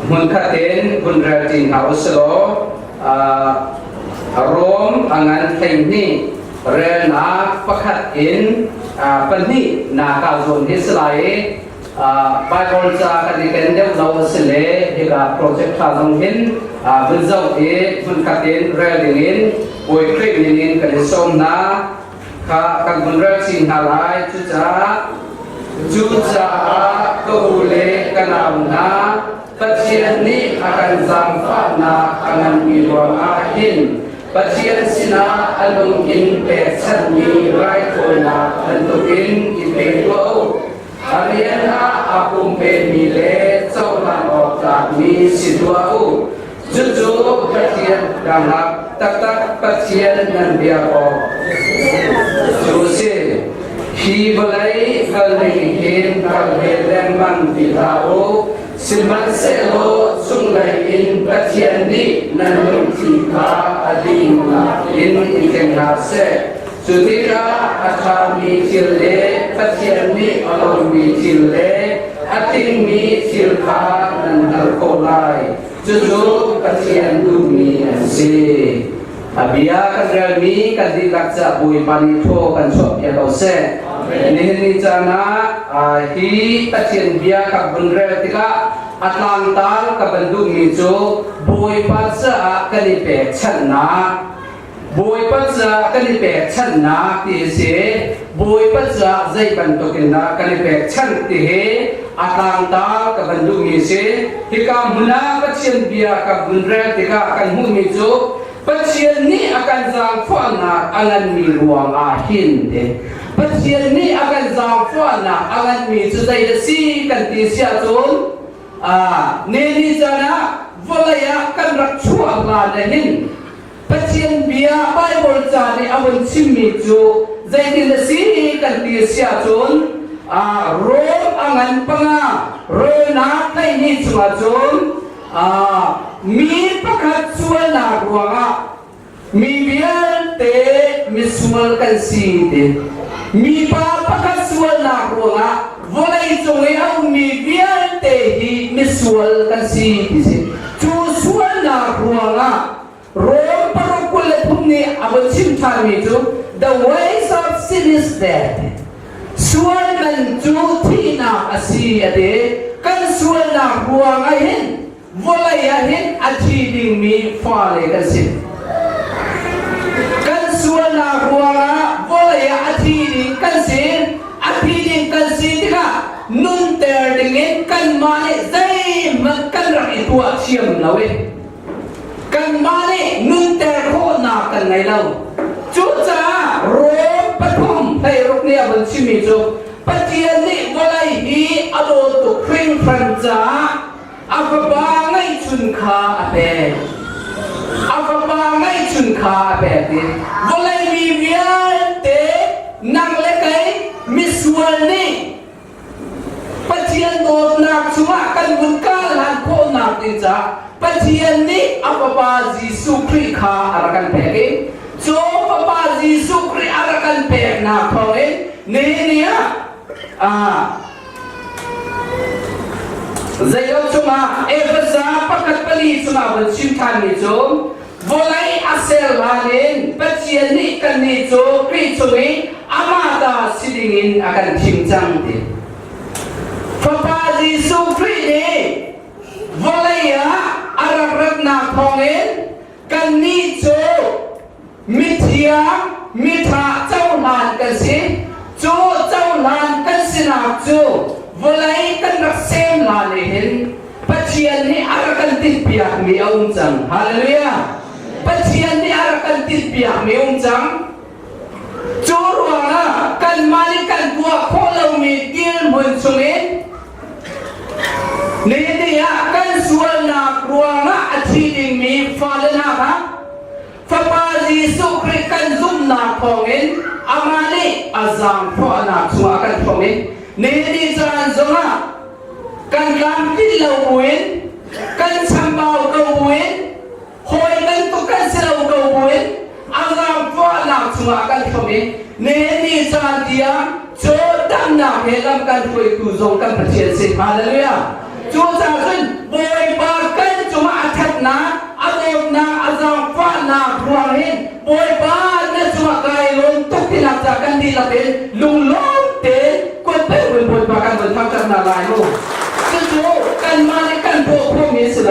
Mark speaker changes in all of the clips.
Speaker 1: Hmunkhat in vun rel ṭi hna usilaw Rom a ngan 12 relnak pakhat in pahnih nak ah zawn hi si lai i Bible ca kan i ken deuh lo a si le hika project ṭha zong hin vun zoh i hmunkhat in rel ding in Bawi Khrih min in kan i sawm hna. Kha kan vun rel chin hna lai. Cucaah ka u le ka nau hna, Pathian nih a kan zaangfahnak a nganmi ruangah hin Pathian sinah a lung in pekchanhmi raithawinak bantukin i pe tuah u. A rian ah aa pumpemi le cohlan awk tlakmi si tuah u. Cucu Pathian karlak taktak Pathian nan biak awk cu a si. Hi vawlei kalning hin kal ve lengmang ti hlah u, sihmanhsehlaw cunglei in Pathian nih nan lungthin kha a dinnak in i thleng hna seh. Cu tikah a ṭhami thil le Pathian nih a lawmmi thil le a tlingmi thil kha nan hngalh khawh lai. Cucu Pathian duhmi an si. A bia kan relmi kan dihlak caah Bawipa nih thaw kan chuahpiak ko seh. Nihin ni caan ah hi Pathian bia ka vun rel tikah a tlangtar ka van duhmi cu Bawipa caah kan i pekchanhnak Bawipa caah kan i pekchanhnak ti a si. Bawipa caah zei bantuk in dah kan i pekchanh ti hi a tlangtar ka van duhmi a si. Hika hmun ah Pathian bia ka vun rel tikah kan hmuhmi cu Pathian nih a kan zaangfahnak a nganmi ruangah hin ti. Pathian nih a kan zaangfahnak a nganmi cu zei a si kan ti si ahcun ni ni caan ah vawlei ah kan rak chuah hlan ah hin Pathian bia Baibal ca nih a vun chimmi cu zeitin a si kan ti a si ahcun rawl a ngan panga rawlnak tlaihmi chungah cun mi pakhat sualnak ruangah mi vialte misual kan si ti mipa pakhat sualnak ruangah vawlei cung i a ummi vialte hi misual kan si ti si cu sualnak ruangah Rom paruk 23 nih a vun chim ṭhanmi cu the ways of sin is death. Sual man cu thihnak a si a ti. Kan sualnak ruang ah hin vawlei ah hin a thi dingmi fale kan si. Kan sualnak ruangah vawlei ah a thi ding kan si. A thi ding kan si tikah nunter dingin kanmah nih zeihmanh kan rak i tuah thiam lo i Kanmah nih nunter khawhnak kan ngei lo. Cucaah Rom pathum 16 nih a vun chimmi cu Pathian nih vawlei hi a dawt tuk hringhran caah a fapa ngeihchun kha a pek. A fapa ngeihchun kha a pek i vawlei mi vialte nang le kei misual nih Pathian dawtnak chungah kan vun karhlan khawhnak ding caah Pathian nih a Fapa Jesuh Khrih kha a rak kan pek i cu Fapa Jesuh Khrih a rak kan peknak thawngin nihin ni ah zeiok chungah Efesa pakhat pali chungah vun chim ṭhanmi cu Vawlei a ser hlan in Pathian nih kannih cu Khrih chung i amah ta si dingin a kan thim cang ti. Fapa Jesuh Khrih nih vawlei ah a rak ratnak thawngin kannih cu mithiang, mitha cohlan kan si. Cu cohlan kan sinak cu vawlei kan rak sem hlan hin Pathian nih a rak kan tinhpiakmi a um cang. Hallelujah! Pathian nih a rak kan tinhpiakmi a um cang. Cu ruangah kanmah nih kan tuah khawh lomi dirhmun chungin nihin ah kan sualnak ruangah a thi dingmi fale hna kha Fapa Jesuh Khrih kan zumhnak thawngin amah nih a zaangfahnak chungah a kan thawng i nihin caan zongah kan tlamtlin lo buin kan chambau ko buin hawi bantuk kan si lo ko buin a zaangfahnak chungah a kan thawng i nihin caan tiang cu damnak he lam kan hruaitu zong kan Pathian si. Hallelujah! Cucaah cun.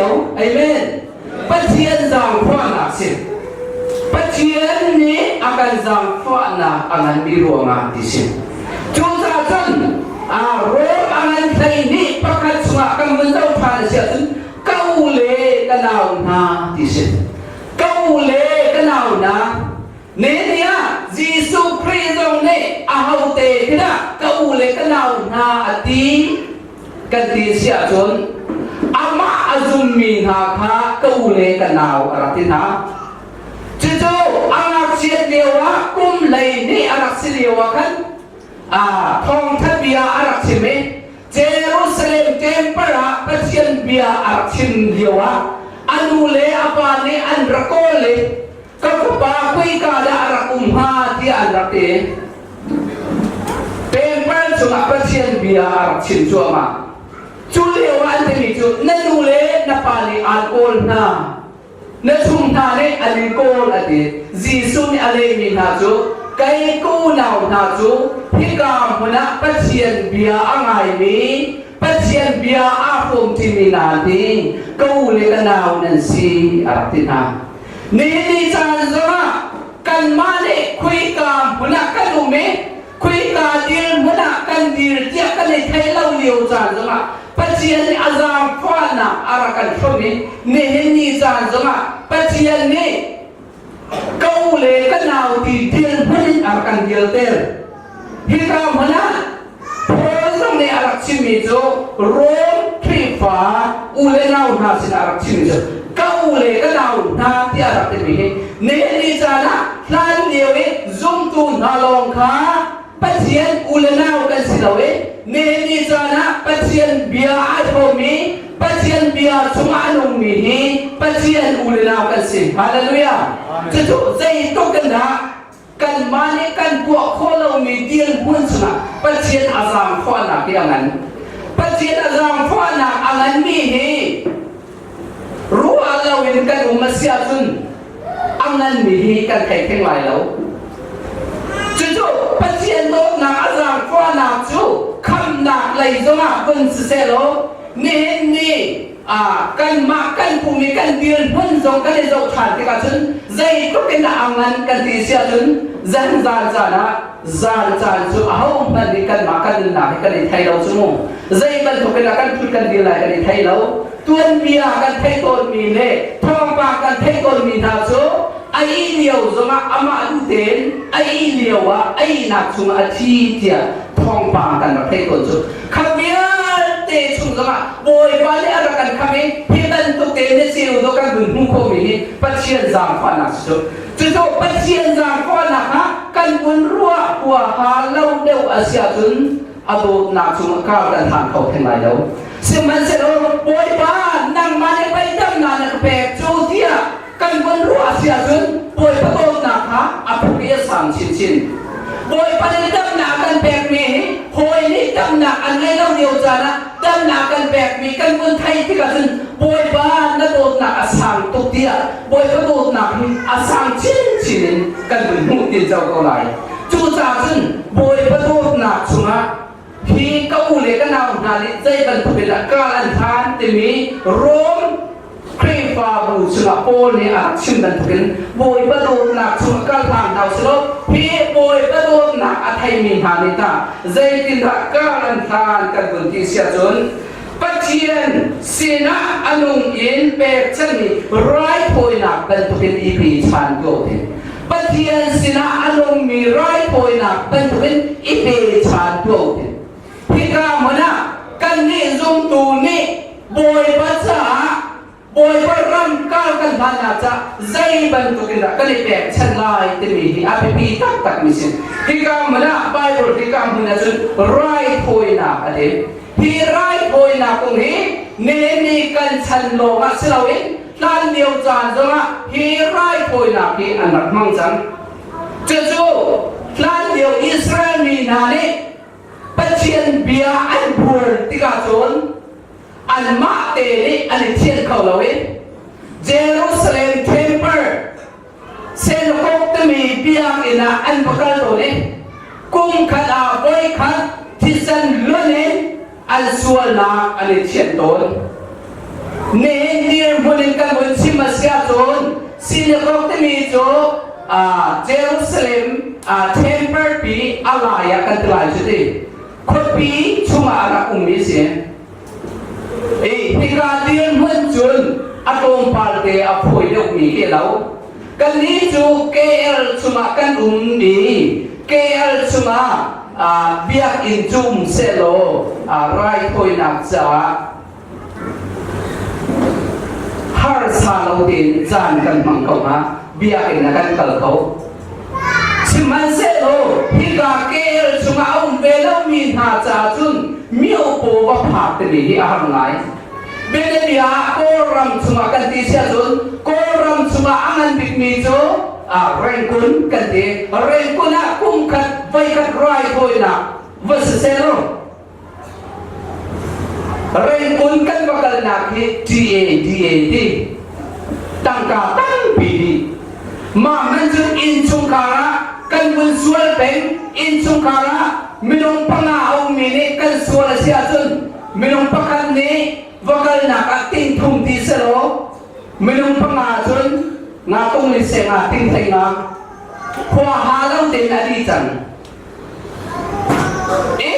Speaker 1: lo. Amen. Pathian zaangfahnak si. Pathian nih a kan zaangfahnak a nganmi ruangah ti si. Cucaah cun Rom a ngan 12 pakhat chungah kan vun zoh ṭhan a si ahcun ka u le ka nau hna ti si. Ka u le ka nau hna Nehemiah Jesuh Khrih zong nih ahote khi dah ka u le ka nau hna a ti kan ti si ahcun amah a zummi hna kha ka u le ka nau a rak ti hna. Cucu a ngakchiat lio ah kum 12 a rak si lio ah khan thawngtha bia a rak chim i Jerusalem temple ah Pathian bia a rak chim lio ah a nu le a pa nih an rak kawl i ka fapa kuika dah a rak um hnga tiah an rak ti. Temple chungah Pathian bia a rak chim cuahmah. Cu lio ah an timi cu na nu le na pa nih aan kawl hna. Na chung hna nih an in kawl a ti. Jesuh nih a lehmi hna cu kei ka unau hna cu hika hmun ah Pathian bia a ngaimi Pathian bia aa hrawmṭimi hna hi ka u le ka nau nan si a rak ti hna. Nihin ni caan zongah kanmah nih khuika hmun ah kan um i khuika dirhmun ah kan dir tiah kan i theih lo lio caan zongah Pathian nih a zaangfahnak a rak kan hrawmh i nihin ni caan zongah Pathian nih ka u le ka nau ti dirhmun in a rak kan dirter. Hika hmun ah Paul zong nih a rak chimmi cu Rom Khrihfa u le nau hna sinah a rak chimmi cu ka u le ka nau hna tiah a rak timi hi nihin ni caan ah hlan lio i zumtu hna lawng kha Pathian u le nau kan si lo i nihin ni caan ah Pathian bia aa hrawmmi Pathian bia chungah a nungmi hi Pathian u le nau kan si. Hallelujah! Cucu zeitluk in dah kanmah nih kan tuah khawh lomi dirhmun chungah Pathian a zaangfahnak hi a ngan. Pathian a zaangfahnak a nganmi hi ruah loin kan um a si ahcun a nganmi hi kan thei theng lai lo. Cucu Pathian dawtnak a zaangfahnak cu khamhnak lei zongah vun siseh law nihin ni kanmah kan pum i kan dirhmun zong kan i zoh ṭhan tikah cun zeitluk in dah a ngan kan ti si ahcun zan zan caan ah zan caan cu ahohmanh nih kanmah kan nunnak hi kan i thei lo cu mu. Zei bantuk in dah kan ṭhut kan dir lai kan i thei lo. Tuanbia kan theih tawnmi le thawngpang kan theih tawnmi hna cu a ih lio zongah amah duh tein a ih lio ah a ihnak chungah a thi tiah thawngpang kan rak theih tawn cu. Kha vialte chung zongah Bawipa nih a rak kan kham i hi bantuk te na ceu dawh kan vun hmuh khawhmi hi Pathian zaangfahnak si cu. Cucu Pathian zaangfahnak ah kan vun ruah huaha lo deuh a si ahcun a dawtnak chungah kar kan hlan kho theng lai lo. Sihmanhsehlaw Bawipa nangmah nih pei damnak na ka pek cu tiah kan vun ruah a si ahcun Bawipa dawtnak kha a phuk i a sang chinchin. Bawipa nih damnak kan pekmi hi hawi nih damnak an ngei lo lio caan ah damnak kan pekmi kan vun theih tikah cun Bawipa na dawtnak a sang tuk tiah Bawipa dawtnak hi a sang chinchin in kan vun hmuh tin zau ko lai. Cucaah cun Bawipa dawtnak chungah hi ka u le ka nau hna nih zei bantuk in dah kal an hlan timi Rom Khrihfabu chungah Paul nih a rak chim bantukin Bawipa dawtnak chungah kal hlan hna usih hi Bawipa dawtnak a theimi hna nih tah zeitindah kal an hlan kan vun ti si ahcun Pathian sinah a nung in pekchanmi raithawinak bantukin i pe ṭhan ko ti. Pathian sinah a nungmi raithawinak bantukin i pe ṭhan ko ti. Hika hmun ah kannih zumtu nih Bawipa caah Bawipa ram kar kan hlannak caah zei bantuk in dah kan i pekchanh lai timi hi a biapi taktakmi si. Hika hmun ah Bible hika hmun ah cun raithawinak a ti. Hi raithawinak kong hi nihin kan chan lawng ah si loin hlan lio caan zongah hi raithawinak hi an rak hmang cang. Cucu hlan lio Israel mi hna nih Pathian bia an buar tikah cun anmah te nih an i thianh kho lo i Jerusalem Temple Synagogue timi biakinn ah an va kal tawn i kum khat ah voikhat thisen luan in an sualnak an i thianh tawn. Nihin dirhmun. hmun in kan vun chim a si ahcun synagogue timi cu Jerusalem temple pi a lai ah kan ti lai cu ti. Khuapi chungah a rak ummi a si. I hika dirhmun cun a tlawmpal te a phawi deuhmi khi a lo. Kannih cu KL chungah kan um i KL chungah biakinn cu um sehlaw raithawinak caah harsa lo tein caan kan hmang ko hnga biakinn ah kan kal kho. Sihmanhsehlaw hika KL chungah a um ve lomi hna caah cun miopaw va phak timi hi a har ngai. Bianabia ah Kawlram chungah kan ti si ahcun Kawlram chungah a ngan bikmi cu Rengkun kan ti. Rengkun ah kum khat voikhat raithawinak va si sehlaw Rengkun kan va kalnak hi TA DA ti tangka tampi dih. Mah hmanh cu innchungkhar ah kan vun sual peng innchungkhar ah minung panga a ummi nih kan sual a si ahcun Minung pakhat nih va kalnak ah ting thum ti selaw minung panga cun nga tung ni seh nga ting thei nga khua ha lo tein a di cang. E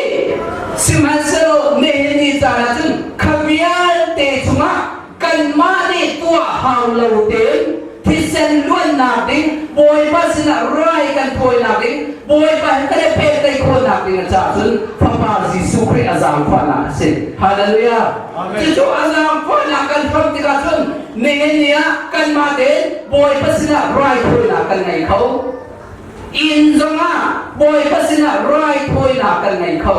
Speaker 1: sihmanhsehlaw nihin ni caan ah cun kha vialte chungah kanmah nih tuah hau lo tein thisen luannak ding Bawipa sinah rai kan thawinak ding Bawipa he kan i pehtlaih khawhnak ding a caah cun Fapa Jesuh Khrih a zaangfahnak a si. Hallelujah. Cucu a zaangfahnak kan hram tikah cun nihin ni ah kanmah tein Bawipa sinah raithawinak kan ngei kho. Inn zongah Bawipa sinah raithawinak kan ngei kho.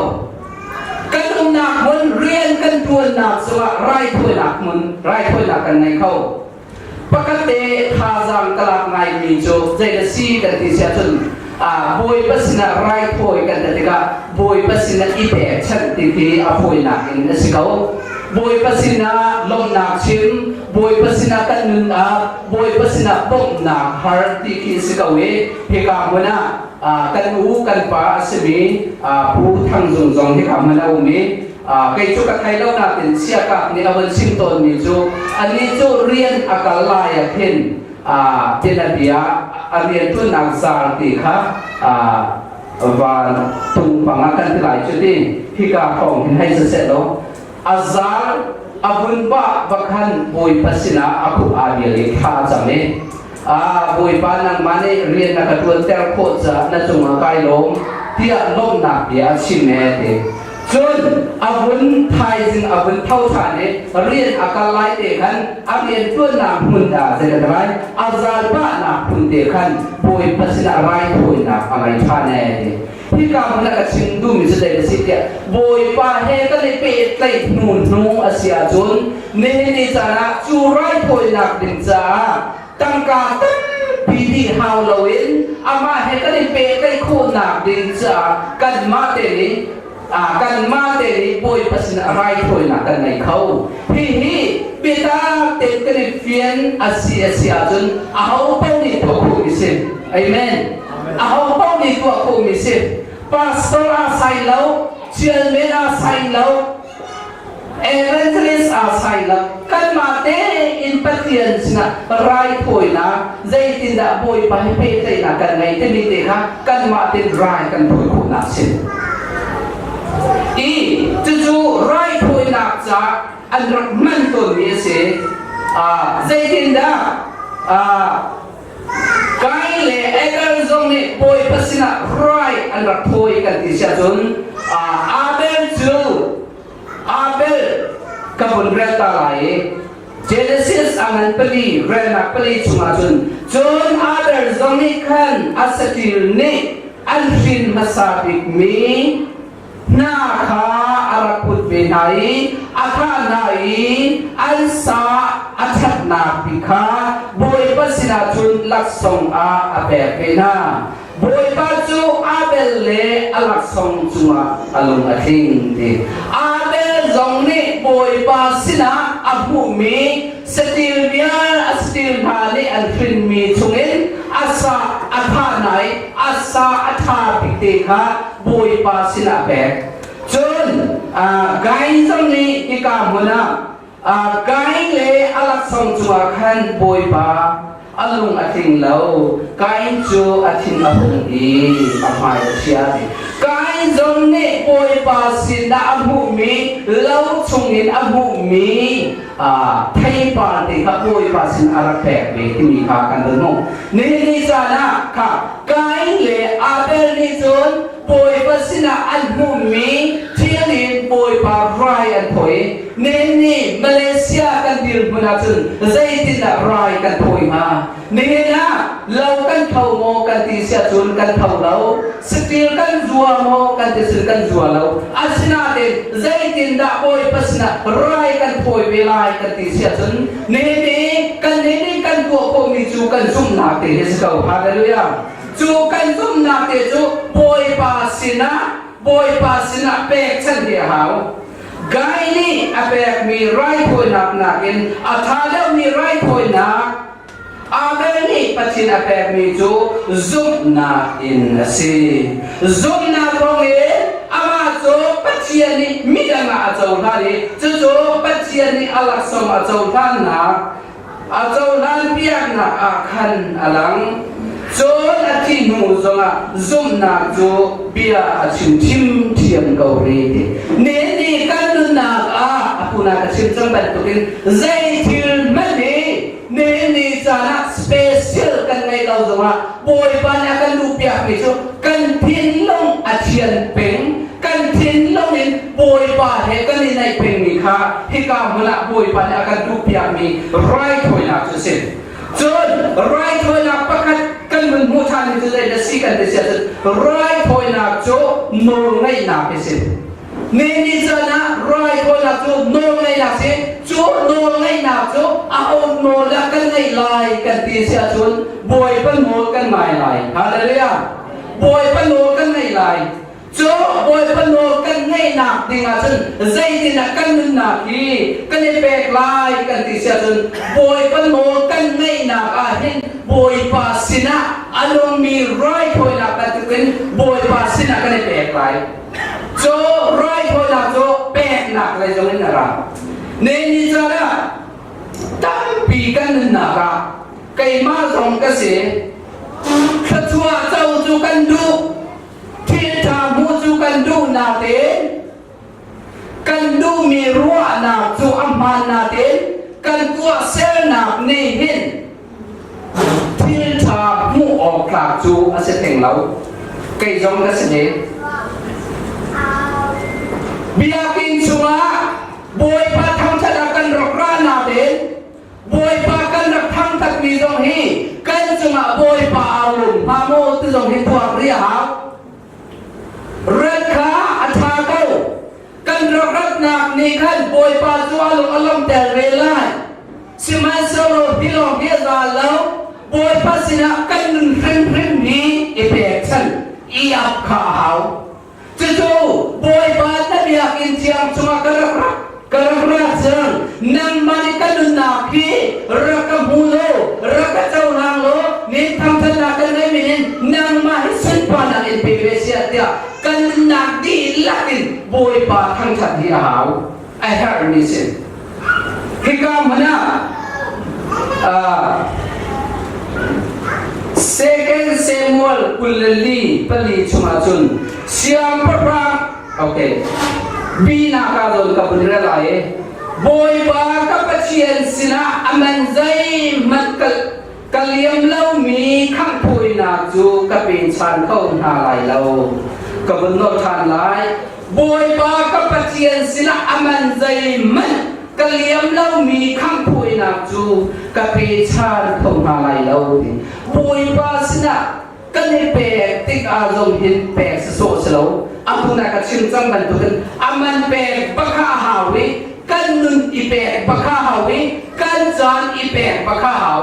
Speaker 1: Kan umnak hmun rian kan tuannak zongah raithawinak hmun raithawinak kan ngei kho. Pakhat te thazaang ka lak ngaimi cu zei na si kan ti si ahcun Bawipa sinah raithawi kan ti tikah Bawipa sinah i pekchanh ti khi a fawinak in a si ko. Bawipa sinah lawmhnak chim, Bawipa sinah kan nun ah Bawipa sinah bawmhnak har ti khi a si ko i hika hmun ah kan u kan pa a simi Pu Thang Zung zong hika hmun a um i Kei cu ka thei lo nain siakak nih a vun chim tawnmi cu anih cu rian a kal lai ah khin bianabia a rianṭuannak zaar ti kha van tungpang ah kan ti lai cu ti hika hrawng hin hei siseh law a zaar a vun bah va khan Bawipa sinah a khup aa bil i thla a cam i Bawipa nangmah nih rian na ka ṭuanter khawh caah na cungah kai lawm tiah lawmhnak bia a chim ee ti. Cun a vun thaizing a vun tho ṭhan i rian a kal lai te khan a rianṭuannak hmun dah zei a lai a zalpahnak hmun te khan Bawipa sinah raithawinak a ngei ṭhan ee ti. Hika hmun ah ka chim duhmi cu zei a si tiah Bawipa he kan i pehtlaih hnu hnu a si ahcun nihin ni caan ah cu raithawinak ding caah tangka tampi dih hau loin amah he kan i pehtlaih khawhnak ding caah kanmah te nih kanmah te nih Bawipa sinah raithawinak kan ngei kho. Hihi biatak tein kan i fian a si a si ahcun aho paoh nih tuah khawhmi si. Amen. Aho paoh nih tuah khawhmi si. Pastor aa sai lo, chairman aa sai lo, evangelist aa sai lo. Kanmah tein Pathian sinah raithawinak zeitindah Bawipa he pehtlaihnak kan ngei timi te kha kanmah tein rai kan thawi khawhnak si. I cucu raithawinak ca an rak hman tawnmi a si. Zeitindah Kain le Abel zong nih Bawipa sinah rai an rak thawi kan ti si ahcun Abel cu Abel ka vun rel ta lai i Genesis a ngan pali relnak pali chungah cun cun Abel zong nih khan a saṭil nih an hrin hmasa bikmi hna kha a rak put ve hna i a thah hna i an sa a ṭhatnak bik kha Bawipa sinah cun laksawng ah a pek ve hna. Bawipa cu Abel le a laksawng cungah a lung a tling ti. Abel zong nih Bawipa sinah a hmuhmi saṭil vial a saṭil hna nih an hrinmi chungin a sa a thah hna i a sa a ṭha bik te kha Bawipa sinah pek. Cun Kain zong nih hika hmun ah Kain le a laksawng. laksawng cungah khan Bawipa a lung a tling lo. Kain cu a thin a hung i a hmai a chia. Kain zong nih Bawipa sinah a hmuhmi lo chungin a hmuhmi theipar te kha Bawipa sin a rak pek ve timi kha kan van hmuh. Nihin ni caan ah kha Kain le Abel nih cun Bawipa sinah an hmuhmi thil in Bawipa rai an thawi. Nihin ni Malaysia kan dirhmun ahcun zeitindah rai kan thawi hnga? Nihin ah lo kan tho maw kan ti si ahcun kan tho lo. Saṭil kan zua maw kan ti cun kan zua lo. Asinain zeitindah Bawipa sinah rai kan thawi ve lai kan ti si ahcun nihin ni kan nih kan tuah khawhmi cu kan zumhnak te hi si ko. Hallelujah. Cu kan zumhnak te cu Bawipa sinah Bawipa sinah pekchanh hi a hau. Guy nih a pekmi raithawinak nakin a ṭha deuhmi raithawinak Abel nih Pathian a pekmi cu zumhnak in a si. Zumhnak thawngin amah cu Pathian nih midang ah a cohlan i cucu Pathian nih a laksawng a cohlannak a cohlan piaknak ah khan a lang. Cun a thih hnu zongah zumhnak cu bia a chim ṭhiamṭhiam ko rih ti. Nihin ni kan nunnak ah a puna ka chim cang bantukin zei thil hmanh hi nihin ni caan ah special kan ngeih lo zongah Bawipa nih a kan duhpiakmi cu kan thinlung a thian peng kan thinlung in Bawipa he kan i naih pengmi kha hika hmun ah Bawipa nih a kan duhpiakmi raithawinak cu a si. Cun raithawinak pakhat kan hun hmuh ṭhan mi cu zei dah si kan ti si ahcun raithawinak cu nawlngeihnak hi si. Ni caan ah raithawinak cu nawlngeihnak si. Cu nawlngeihnak cu aho nawl dah kan ngeih lai kan ti si ahcun Bawipa nawl kan ngai lai. Hallelujah. Bawipa nawl kan ngeih lai. Cu Bawipa nawl kan ngeihnak ding ahcun zeitindah kan nunnak hi kan i pek lai kan ti si ahcun Bawipa nawl kan ngeihnak ah hin Bawipa sinah a nungmi raithawinak bantukin Bawipa sinah kan i pek lai. Cu raithawinak cu peknak lei zong in a ra. Ni caan ah tampi kan nunnak ah keimah zong ka si thluachuah co cu kan duh Thilṭha hmuh cu kan duh nain kan duhmi ruahnak cu a hmaan nain kan tuahsernak nih hin thilṭha hmuh awk tlak cu a si theng lo. Kei zong ka si ve. Biakinn chungah Bawipa thangṭhat ah kan rak ra nain Bawipa kan rak thangthatmi zong hi kan cungah Bawipa aa lawm hnga maw ti zong hi tuak rih a hau. Rat kha a ṭha ko. Kan rak ratnak nih khan Bawipa cu a lung a lawmter ve lai. Sihmanhsehlaw hi lawng hi a za lo. Bawipa sinah kan nun hrimhrim hi i pekchanh, i ap kha a hau. Cucu Bawipa na biakinn thiang chungah ka rak rak ka rak ra cang. Nangmah nih ka nunnak hi rak ka hmu law, rak ka cohlang law, min thangthatnak kan ngeihmi in nangmah hi sunparnak in pe ve siah tiah kan nunnak dihlak in Bawipa thangthat hi a hau. A herhmi si. Hika hmun ah Second Samuel 24 chungah cun siangpahrang okay binak ah zawn ka vun rel lai i Bawipa ka Pathian sinah a man zeihmanh ka liam lomi khanghthawinak cu ka pe chan kho hna lai lo ka vun nawl ṭhan lai Bawipa ka Pathian sinah a man zeihmanh ka liam lomi khanghthawinak cu ka pe chan kho hna lai lo ti Bawipa sinah kan i pek tikah zong hin pek sawsawh si lo a hmun ah ka chim cang bantukin a man pek bak a hau i kan nun i pek bak a hau i kan caan i pek bak a hau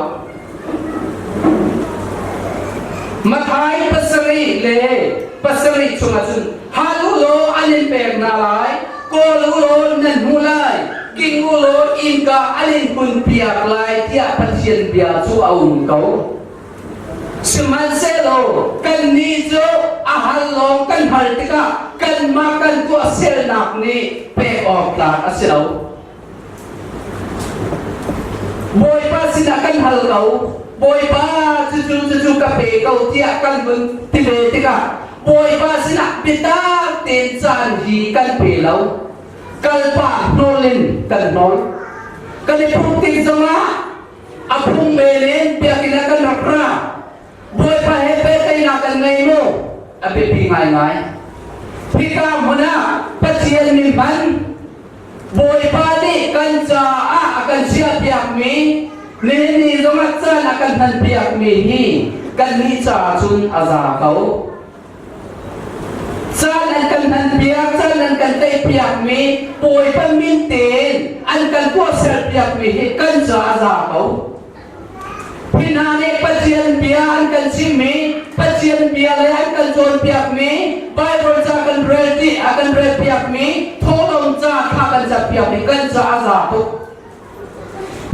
Speaker 1: Mathai pasarih le pasarih chungah cun hal u law an in pek hna lai kawl u law nan hmu lai king u law innka an in hunpiak lai tiah Pathian bia cu a um ko Sihmanhsehlaw kannih cu a hal lawng kan hal tikah kanmah kan tuahsernak nih pek awk tlak a si lo. Bawipa sinah kan hal ko. Bawipa cucu cucu ka pe ko tiah kan vun ti ve tikah Bawipa sinah biatak tein caan hi kan pe lo. Kalpa hnawl in kan hnawl. Kan i phung tik zongah a phung men in biakinn ah kan rak ra. Bawipa he pehtlaihnak kan ngei maw? A biapi ngaingai. Hika hmun ah Pathian min hman Bawipa nih kan caah a kan chiahpiakmi nihin ni zongah caan a kan hmanpiakmi hi kannih caah cun a za ko. Caan an kan hmanpiak, caan an kan teipiakmi Bawipa min tein an kan tuahserpiakmi hi kan caah a za ko. Hi hna nih Pathian bia an kan chimmi, Pathian bia le an kan cawnpiakmi, Baibal ca kan rel ti a kan relpiakmi, thawhlawm ca kha kan campiakmi kan ca a za tuk.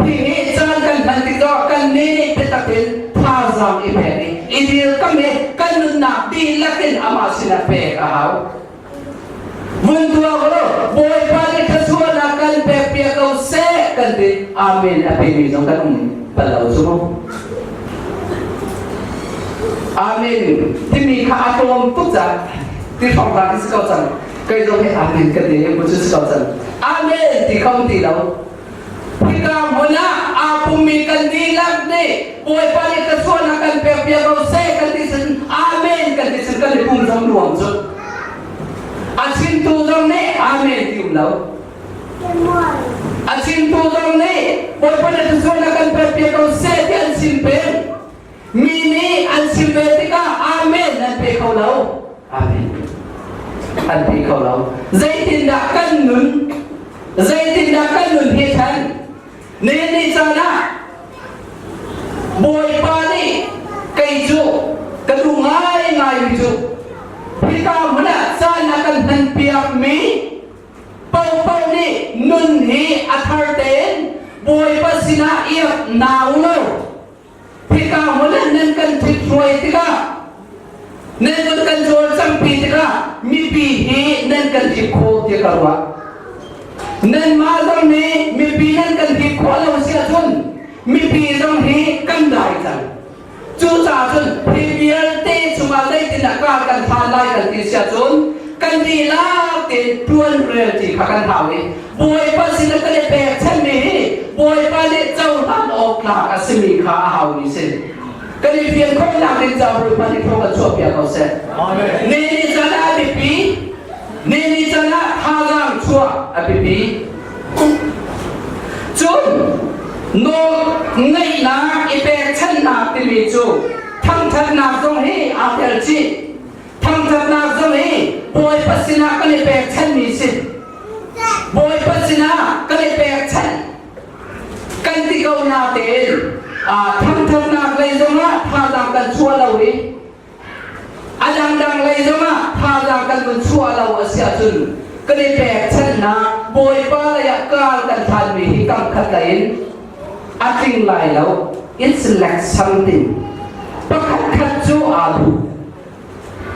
Speaker 1: Hi hi caan kan hman tikah kan nih nih biatak in thazaang i pek i i dirkam i kan nunnak dihlak in amah sinah pek a hau. Vun tuah ko Bawipa nih thluachuahnak kan pek piak ko seh kan ti. Amen a pemi zong kan um bal lo cu mu. Amen timi kha a tlawm tuk ca ti hrawng hna si ko cang. Kei zong hi amen ka ti mu cu si ko cang. Amen ti kho ti lo. Hika hmun ah aa pummi kan dihlak nih Bawipa nih thluachuahnak kan pek piak ko seh kan ti cun Amen kan ti cun kan i pum zong nuam cu. A chimtu zong nih Amen ti um lo. A chimtu zong nih Bawipa nih thluachuahnak kan pek piak ko seh ti an chim peng. Mi nih an chim ve tikah Amen nan pe kho lo. Amen. An pe kho lo. Zeitindah kan nun? Zeitindah kan nun hi than? Ni ni caan ah Bawipa nih kei cu ka duh ngaingai mi cu hika hmun ah caan a kan hmanpiakmi Paohpaoh nih nun hi a thar tein Bawipa sinah iap nau lo Hika hmun ah nan kan ṭhithruai tikah, nan vun kan cawlcanghpi tikah mipi hi nan kan hip khawh tiah ka ruah. Nanmah zong nih mipi nan kan hip khawh lo si ahcun mipi zong hi kan dai cang. Cucaah cun hi vialte chungah zeitindah kar kan hlan lai kan ti si ahcun kan dihlak tein ṭuan rel ti kha kan hau i Bawipa sinah kan i pekchanmi hi Bawipa nih cohlan awk tlak a simi kha a haumi si. Kan i fian khawhnak ding caah Bawipa nih thaw kan chuahpiak ko seh. Ni ni caan ah a biapi, ni ni caan ah thazaang chuah a biapi. Cun nawl ngeihnak i pekchanhnak timi cu thangṭhatnak zong hi aa tel chih. Thangṭhatnak zong hi Bawipa sinah kan i pekchanhmi si. Bawipa sinah kan i pekchanh. Kan ti ko natein thangṭhatnak lei zongah thazaang kan chuah lo i a dangdang lei zongah thazaang kan vun chuah lo a si ahcun kan i pekchanhnak Bawipa lei ah kar kan hlanmi hi kam khat lei in a tling lai lo. It's lack something. Pakhat khat cu aa duh.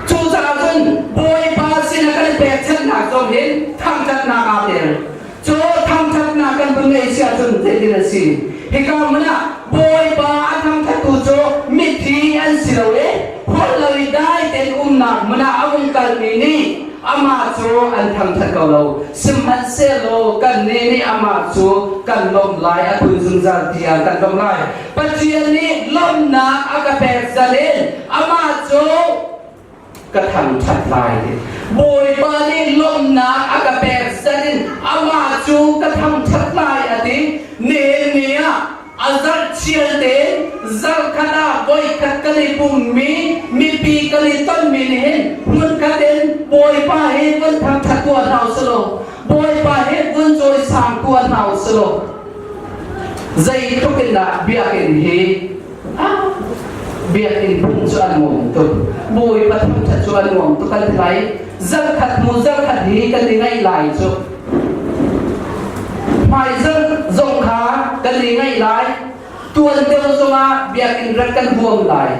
Speaker 1: Cucaah cun Bawipa sinah kan pekchanhnak zong hin thangṭhatnak aa tel. Cu thangṭhatnak kan vun ngeih si ahcun zeitin a si? Hika hmun ah Bawipa a thangṭhattu cu mithi an si lo i holh lo i dai tein umnak hmun ah a vung kalmi nih amah cu an thangṭhat ko lo. Sihmanhsehlaw kannih nih amah cu kan lawmh lai, a kun zungzal tiang kan lawmh lai. Pathian nih lawmhnak a ka pek zal in amah cu ka thangṭhat lai. Bawipa nih lawmhnak a ka pek zal in amah cu ka thangṭhat lai a ti. Nihin ni ah a zarh chial tein zarhkhat ah voikhat kan i pummi mipi kan i tonmi nih hin hmunkhat in Bawipa hi vun thangṭhat tuah hna usih law Bawipa hi vun cawisang tuah hna usih law Zeitluk in dah biakinn hi biakinn phung cu a nuam tuk. Bawipa thangṭhat cu a nuam tuk kan ti lai. Zarhkhat hnu zarhkhat hi kan i ngaih lai cu. Hmaizarh zong kha kan i ngaih lai. Tuan deuh zongah biakinn rat kan huam lai.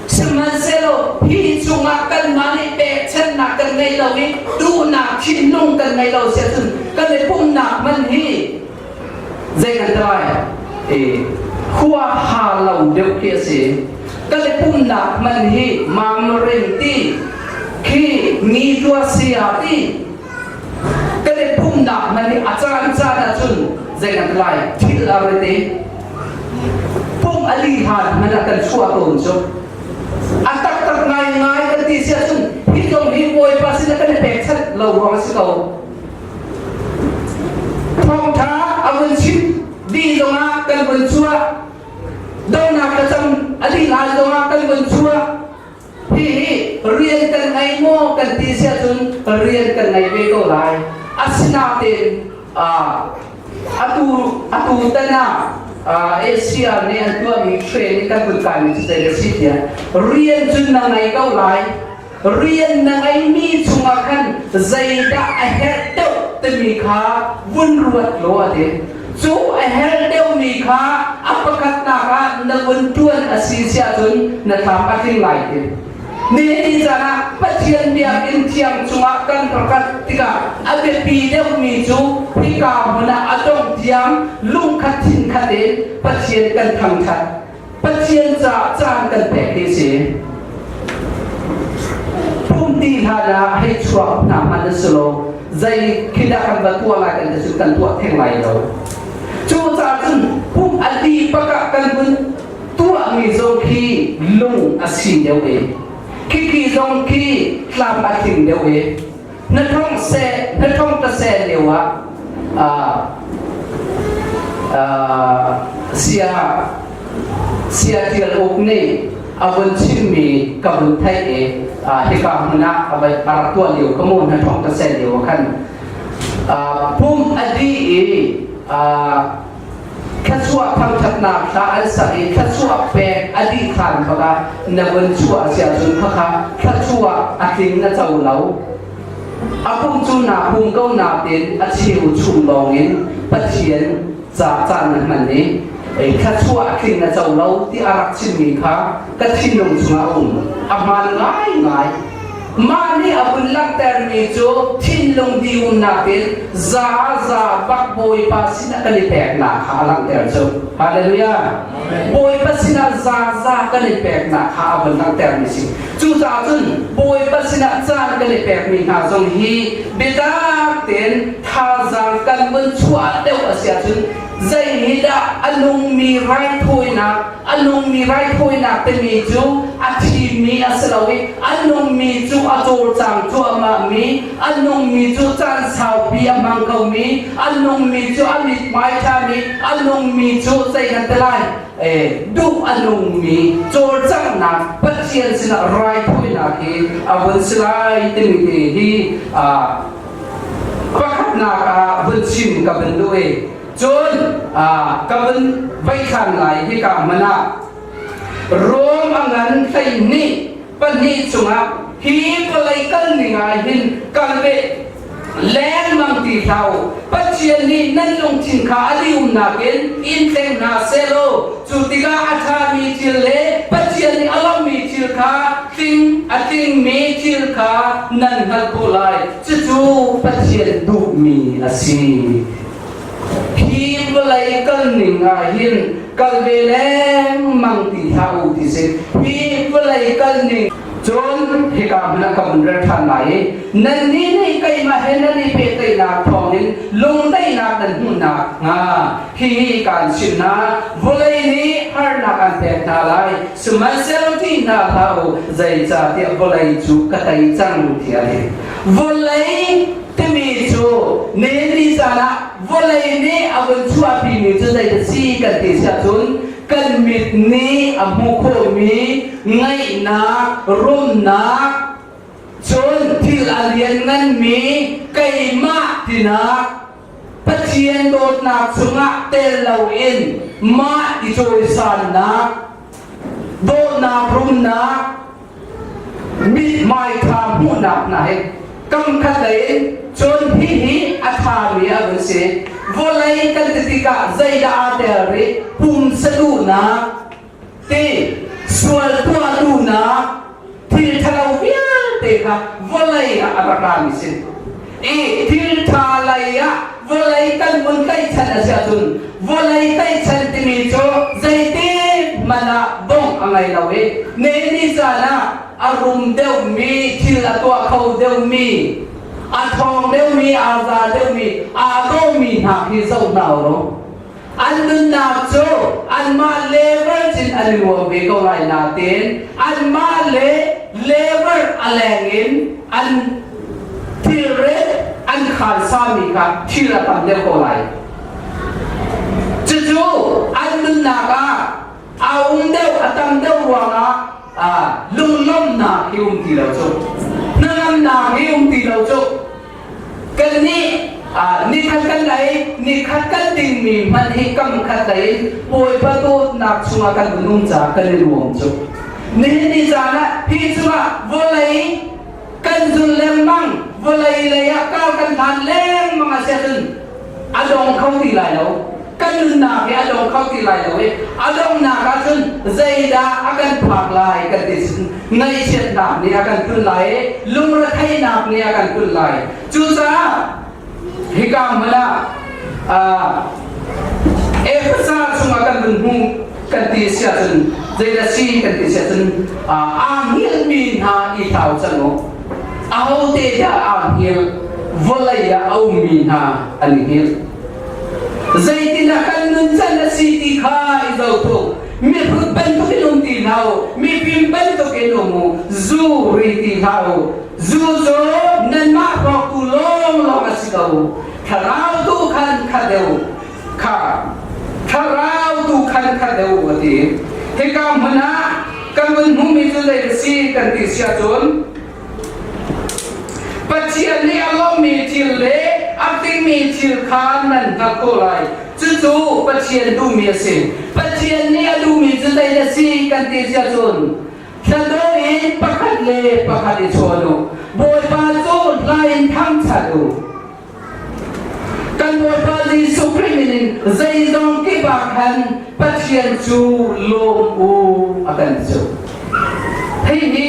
Speaker 1: Sihmanhsehlaw hi chungah kanmah nih pekchanhnak kan ngei lo i duhnak thinlung kan ngei lo siahcun kan i pumnak man hi Zei kan ti lai? Khua ha lo deuh khi a si. Kan i pumnak man hi mamrin ti khi mi tua sia ti kan i pumnak man hi a caan caan ahcun zei kan lai thil a rete pum a li han man a kan chuah tawn cu a taktak ngai ngai kan ti si ahcun hi zong hi Bawipa sin kan i pekchanh lo ruang a si ko. Thawngtha a vun chim dih zongah kan vun chuah donak ka cam a dih lai zongah kan vun chuah hi hi rian kan ngei maw kan ti si ahcun rian kan ngei ve ko lai. Asinain atu atu tan ah Asia nih an tuahmi training kan vun kaimi cu zei a si tiah rian cun na ngei ko lai. Rian na ngeimi chungah khan zeidah a herh deuh timi kha vun ruat law a ti. Cu a herh deuhmi kha a pakhatnak ah na vun ṭuan a si si ahcun na thlam a tling lai ti. Nihin caan ah Pathian biakinn thiang chungah kan rak tikah a biapi deuhmi cu hika hmun ah a dongh tiang lungkhat thinkhat in Pathian kan thangṭhat. Pathian caah caan kan pek hi si. Pumti hlan ah hei chuak hna hmanh na si lo. Zei khi dah kan va tuah lai kan ti cu kan tuah theng lai lo. Cu caah cun pum a li bak ah kan vun tuahmi zong khi lung a si deuh i khikhi zong khi tlam a tling deuh i na thong seh na thong ta seh lio ah sia sia tial uk nih a vun chimmi ka vun theih i hika hmun ah a rak tuah lio ka mu na thong ta seh lio khan pum a dih i thluachuah thangṭhatnak hla an sak i thluachuah pek a dih khan bak ah na vun chuah sia cun khakha thluachuah a tling na co lo. A pum cu naa pum ko nain a cheu chung lawngin Pathian ca caan na hman i thluachuah a tling na co lo ti a rak chimmi kha ka thinlung chungah a um. A hmaan ngaingai. Mah nih a vun langhtermi cu thinlung diumnak in za za bak Bawipa sinah kan i peknak kha a langhter cu. Hallelujah. Bawipa sinah za za kan i peknak kha a vun langhtermi si. Cucaah cun Bawipa sinah caan kan i pekmi hna zong hi biatak tein thazaang kan vun chuah deuh a si ahcun zei hi dah a nungmi raithawinak a nungmi raithawinak timi cu a thimmi a si lo i a nungmi cu a cawlcang cuahmahmi a nungmi cu caan saupi a hmang khomi a nungmi cu a mithmai ṭhami a nungmi cu zei kan ti lai duh a nungmi cawlcanghnak Pathian sinah raithawinak hi a vun si lai timi te hi pakhatnak ah vun chim ka vun duh i cun ka vun veikhan lai hika hmun ah Rom a ngan 12 pahnih chungah hi vawlei kal ning ah hin kal ve lengmang ti hlah u. Pathian nih nan lungthin kha a liumnak in in tleng hna sehlaw cu tikah a ṭhami thil le Pathian nih a lawmhmi thil kha tling a tlingmi thil kha nan hngalh khawh lai. Cucu Pathian duhmi a si. Hi vawlei kal ning ah hin kal ve lengmang ti hlah u ti si. Hi vawlei kal ning cun hika hmun ah ka vun rel ṭhan lai i nannih nih keimah he nan i pehtlaihnak thawngin lungdaihnak nan hmuhnak hnga hihi kaan chimh hna. Vawlei nih harnak an pek hna lai, sihmanhsehlaw ṭih hna hlah u, zeicahtiah vawlei cu ka tei cang tiah a ti. Vawlei timi cu ni caan ah vawlei nih a vun chuahpimi cu zei a si kan ti si ahcun kan mit nih a hmuh khawhmi ngaihnak, rumnak, cun thil a liannganmi keimah tinak Pathian dawtnak chungah tel loin mah i cawisannak, dawtnak, rumnak, mithmai ṭha hmuhnak hna hi kam khat lei in cun hihi a ṭhami a vun si. Vawlei kan ti tikah zeidah aa tel rih? Pumsa duhnak, ti sual tuah duhnak, thil ṭhalo vialte kha vawlei ah a rak rami si. I thil ṭha lei ah vawlei kan vun tlaihchan a si ahcun vawlei tlaihchan timi ngei lo i ne ni caan ah a rum deuhmi thil a tuah kho deuhmi a ṭhawng deuhmi aa za deuhmi aa dawhmi hna khi zoh hna u law an nunnak cu anmah level cin an i nuam ve ko lai nain anmah le level a leng in an thilret an khansami kha thil a tam deuh ko lai. Cucu an nunnak ah a um deuh a tam deuh ruangah lunglawmhnak hi um ti lo cu hnangamnak hi um ti lo cu kannih nikhat kan lei nikhat kan dingmi hmanh hi kam khat lei in Bawipa dawtnak chungah kan um caah kan i nuam cu nihin ni caan ah hi cungah vawlei kan zul lengmang vawlei lei ah kar kan hlan lengmang a si ahcun a dong kho ti lai lo kan nunnak hi a dong kho ti lai lo i a donghnak ahcun zeidah a kan phak lai kan ti cun ngaihchiatnak nih a kan tlun lai i lungretheihnak nih a kan tlun lai. Cucaah hika hmun ah Efesa chungah kan vun hmuh kan ti si ahcun zeidah si kan ti si ahcun aa hngilhmi hna i hlau cang u. Ahote dah aa hngilh? Vawlei ah a ummi hna an i hngilh. Zeitindah kan nuncan a si ti kha i zohtuk. Mihrut bantukin um ti hlah u, mifim bantukin um u, zu ri ti hlah u. Zu cu nanmah hrawktu lawnglawng a si ko. Thlarau tu khan khat deuh kha thlarau tu khan khat deuh a ti. Hika hmun ah kan vun hmuhmi cu zei a si kan ti si ahcun Pathian nih a lawmmi thil le a tlingmi thil kha nan hngalh ko lai. Cucu Pathian duhmi a si. Pathian nih a duhmi cu zei a si kan ti si ahcun hlado in pakhat le pakhat i chawn u. Bawipa cu hla in thangṭhat u. Kan Bawipa Jesuh Khrih min in zeizong kip ah khan Pathian cu lawm u a kan ti cu. Hihi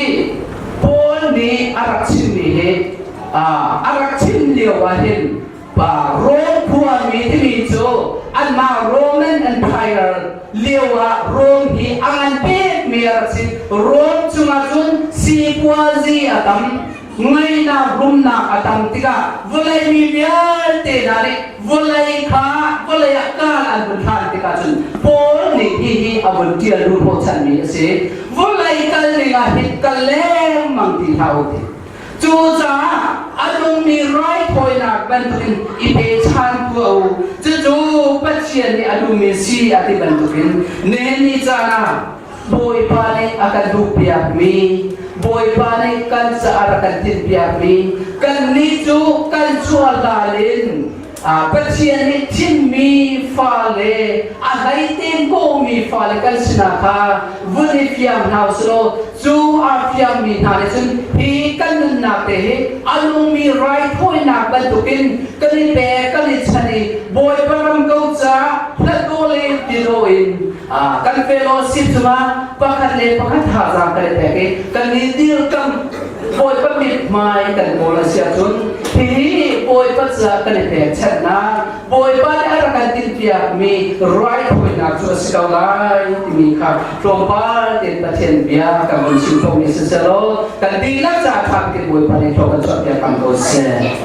Speaker 1: Paul nih a rak chimmi hi a rak chim lio ah hin Rom khuami timi cu anmah Roman Empire lio ah Rom hi a ngan pekmi a rak si. Rom chungah cun sipuazi a tam. Ngaihnak rumnak a tam tikah vawlei mi vialte hna nih vawlei kha vawlei ah kaal an vun hlan tikah cun Paul nih hihi a vun ṭial duh hnawhchanmi a si. Vawlei kal dingah hin kal lengmang ti hlah u ti. Cucaah a nungmi raithawinak bantukin i pechan tuah u. Cucu Pathian nih a duhmi si a ti bantukin nihin ni caan ah Bawipa nih a kan duhpiakmi, Bawipa nih kan caah a kan tinhpiakmi, kannih cu kan chuah hlan in Pathian nih thimmi fale, a hleiten kawhmi fale kan sinah kha vun i fiang hna usih cu aa fiangmi hna nih cun hi kan nunnak te hi a nungmi raithawinak bantukin kan i pek, kan i chan i Bawipa ram ko caah hlat le ti in kan fellowship cungah pakhat le pakhat thazaang kan i pek i kan i dirkam Bawipa mithmai kan kawl a si ahcun hihi Bawipa caah kan i pekchanhnak Bawipa nih a rak kan tinhpiakmi raithawinak cu a si ko lai timi kha tlawmpal tein Pathian bia kan vun chim khawhmi siselaw kan dihlak caah ṭha tein Bawipa nih thaw kan chuahpiak hram ko seh.